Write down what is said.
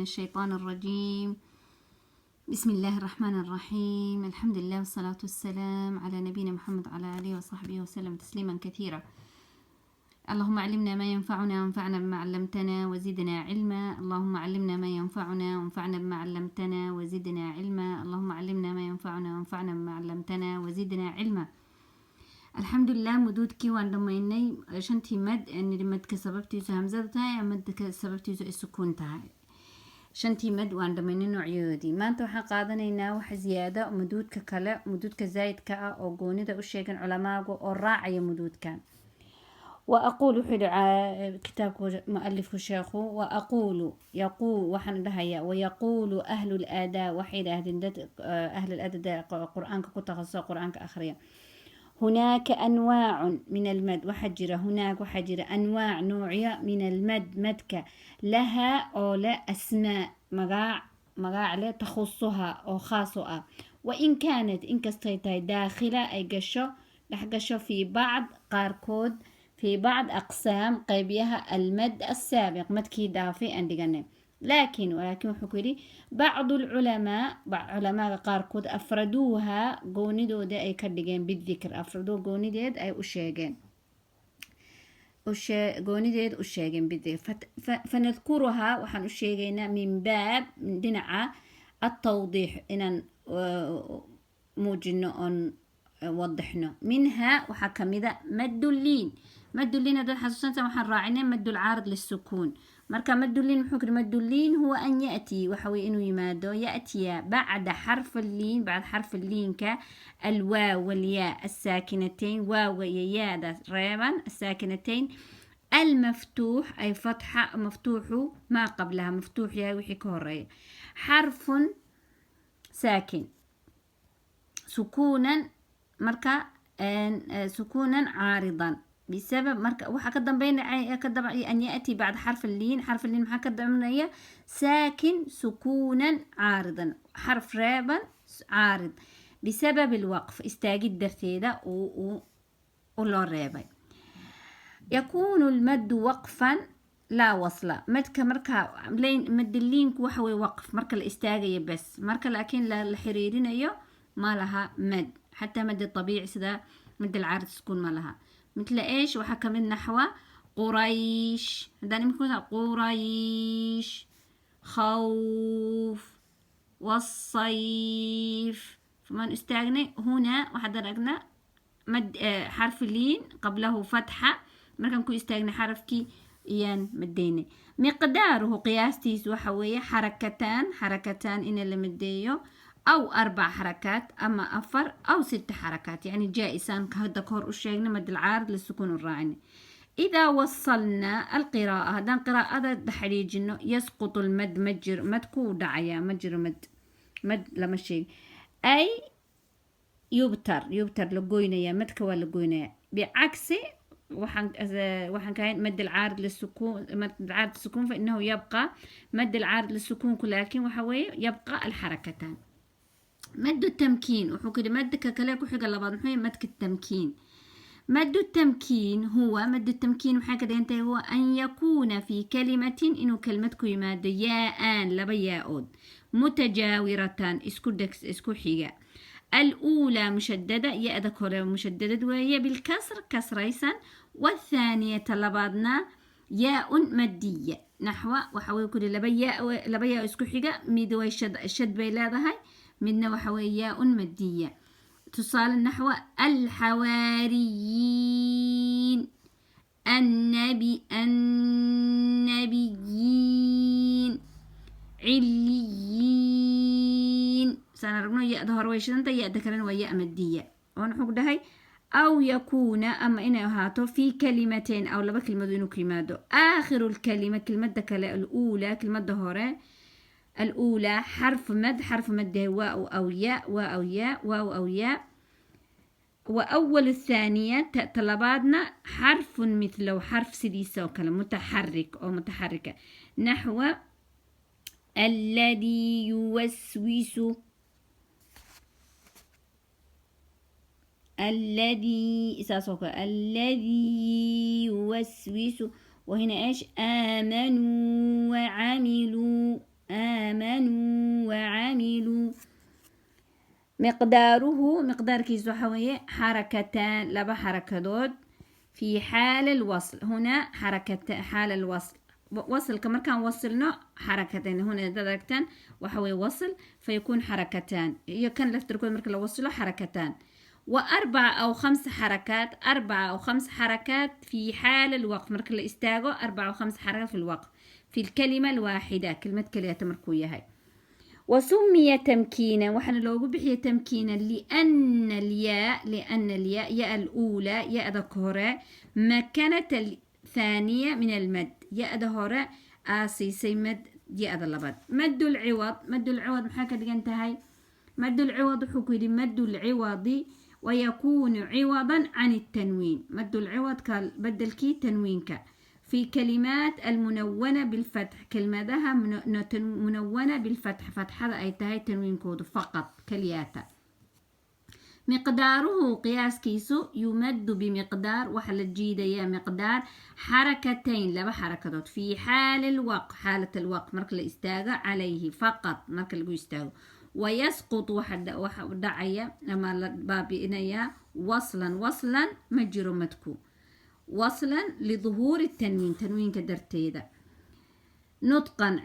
الشيطان الرجيم. بسم الله الرحمن الرحيم. الحمد لله والصلاة والسلام على نبينا محمد وعلى آله وصحبه وسلم تسليما كثيرا. اللهم علمنا ما ينفعنا وانفعنا بما علمتنا وزدنا علما. اللهم علمنا ما ينفعنا وانفعنا بما علمتنا وزدنا علما. اللهم علمنا ما ينفعنا وانفعنا بما علمتنا وزدنا علما. Alxamdulilah, muduudkii waan dhammaynay, shantii mad nidhi. Madka sababtiisu hamsada tahay ama madka sababtiisu ay sukuun tahay, shantii mad waan dhammaynay noocyadoodii. Maanta waxaan qaadanaynaa waxa ziyaado muduudka kale, muduudka zaa'idka ah oo goonida u sheegan culamaagu oo raacaya muduudkan. وأقول, wuxuu yidhi kitaabku mualifku sheekhu, وأقول yaquul, waxaan dhahayaa, ويقول أهل الأداء, waxay yidhaahdeen dad أهل الأداء, qur-aanka ku takhasuso, qur-aanka akhriya, هناك أنواع من المد, waxaa jira, هناك waxaa jira, أنواع noocyo, من المد madka, لها oo leh, أسماء magac, magac leh, تخصها oo khaas u ah, وإن كانت inkastay tahay, داخلة ay gasho, dhex gasho, في بعض qaarkood, في بعض أقسام qeybiyaha, المد السابق madkii dhaafay aan dhiganay, لكن walaakin wuxuu ku yidhi, بعض العلماء culamada qaarkood, أفردوها goonidooda ay ka dhigeen, بالذكر أفردوا goonideed ay u sheegeen, goonideed u sheegeen, بالذكر. فنذكرها waxaan u sheegaynaa, من باب dhinaca, التوضيح inaan muujino oon wadixno. منها waxaa kamida مد اللين. مد اللين haddaad xasuusanta waxaan raacinay مد العارض للسكون. Marka مد اللين muxuu kiri? مد اللين هو أن يأتي, waxa weye inuu yimaado, يأتي بعد حرف اللين, بعد حرف liinka, الواو والياء الساكنتين, waawga iyo yaada reeban, الساكنتين, المفتوح ay fatxa, مفتوح ما قبلها, maftuux yahay wixii ka horeeya, حرف ساكن سكونا, marka سكونا عارضا بسبب, marka waxaa ka dambeynaya, ka daba, أن يأتي بعد حرف اللين, حرف اللين maxaa ka dambeynaya? ساكن سكونا عارضا, xarf reeban caarid, بسبب الوقف istaagid darteeda uu loo reebay. يكون المد وقفا لا وصلا. Madka marka mad liinku waxa weye waqf marka la istaagayo bes, marka laakiin la xiriirinayo ma laha mad, xataa mad طabiici sida mad العارض sukuun ma laha. مثل ايش? Waxaa kamid نحو قريش. Haddaan imika قريش, خوف, والصيف, famaan istaagnay. هنا waxaad aragnaa mad xarfi liin قبله فتحة, markaan ku istaagnay xarafkii iyaan madeynay. مقداره qiyaastiisu waxa weeye حركتان, حركتان in la madeeyo, أو أربع حركات ama afar, أو ست حركات, يعني jaa-isaan hadda kahor u sheegnay مد العارض للسكون الراعي. إذا وصلنا القراءة, haddaan qiraa'ada xidhiijino, يسقط المد, ma jir madku dhacaya, ma jiro mad, mad lama sheeg, أي يبتر, يبتر la goynaya, madka waa la goynaya, بعكس waxaan kahayn مد العارض للسكون. مد العارض للسكون فإنه يبقى مد العارض للسكون, laakiin waxa weeye يبقى الحركتان. مد التمكين, wuxuu kiri madka kale ku xiga labaad muxuu madka التمكين. مد التمكين هو, مد التمكين maxay ka dhigan tahay? هو أن يكون في كلمة, inuu kelmad ku yimaado, ياءان laba yaa-ood, متجاورتان isku dheg, isku xiga, الأولى مشددة, ya-da kore مشددة weeye, بالكسر kasraysan, والثانية labaadna ياء مدية. نحو waxa weye kuri laba yaa, laba yaa isku xiga, mid way shad bay leedahay, midna waxa weye ياء مدية. Tusaale نحو الحواريين, النبي, النبيين, عليين. Saan aragno ya-da hore way shidanta, ya-da kalena waa ya مدية. Oon wuxuu ku dhahay أو يكون ama inay ahaato, في كلمتين aw laba kelmadood inuu ku yimaado, آخر الكلمة kelmada kale, الأولى kelmada hore, الأولى حرف مد, xarf mad, واو أو ياء, واو أو ياء, واو أو ياء, وأول الثانية ta labaadna حرف مثله, xarf sidiisa oo kale, متحرك oo متحركة, نحو الذي يوسوس, الذي saas oo kale, الذي يوسوس. وهنا ايش? آمنوا وعملوا. آمنوا وعملوا. مقداره مقدار waxa weeye حركتان laba xarakadood في حال الوصل. هنا حركة حال الوصل، وصل markaan wasilno حركتين. هنا daragtan waxa weeye وصل فيكون حركتان، iyo kan laftirkood marka la wasilo حركتان. وأربع أو خمس حركات، أربع أو خمس حركات في حال الوقف، marka la istaago أربع أو خمس حركات في الوقف في الكلمة الواحدة، كلمة keliya markuu yahay. وسمي تمكينا waxaana loogu bixiyay تمكينا لأن الياء، لأن الياء، ياء الأولى، ياء hore، مكنت الثانية من المد، ياء hore aasiisay mad ياء labaad. مد العوض، مد العوض maxaa ka dhigan tahay مد العوض؟ Wuxuu ku yidhi مد العوض ويكون عوضا عن التنوين، مد العوض بدلkii تنوينka في كلمات المنونة بالفتح، كلمadaha منونة بالفتح، فتحada ay tahay tanwiinkoodu، فقط keliyaata. مقداره qiyaaskiisu يمد بمقدار، waxaa la jiidayaa مقدار حركتين laba xarakadood في حال الوقف، حالة الوقف marka la istaago، عليه فقط marka lagu istaago. ويسقط waxa dhacaya ama la baabi'inayaa وصلا، وصلا ma jiro madku وصلا لظهور التنوين، تنوينka darteeda، نطقا.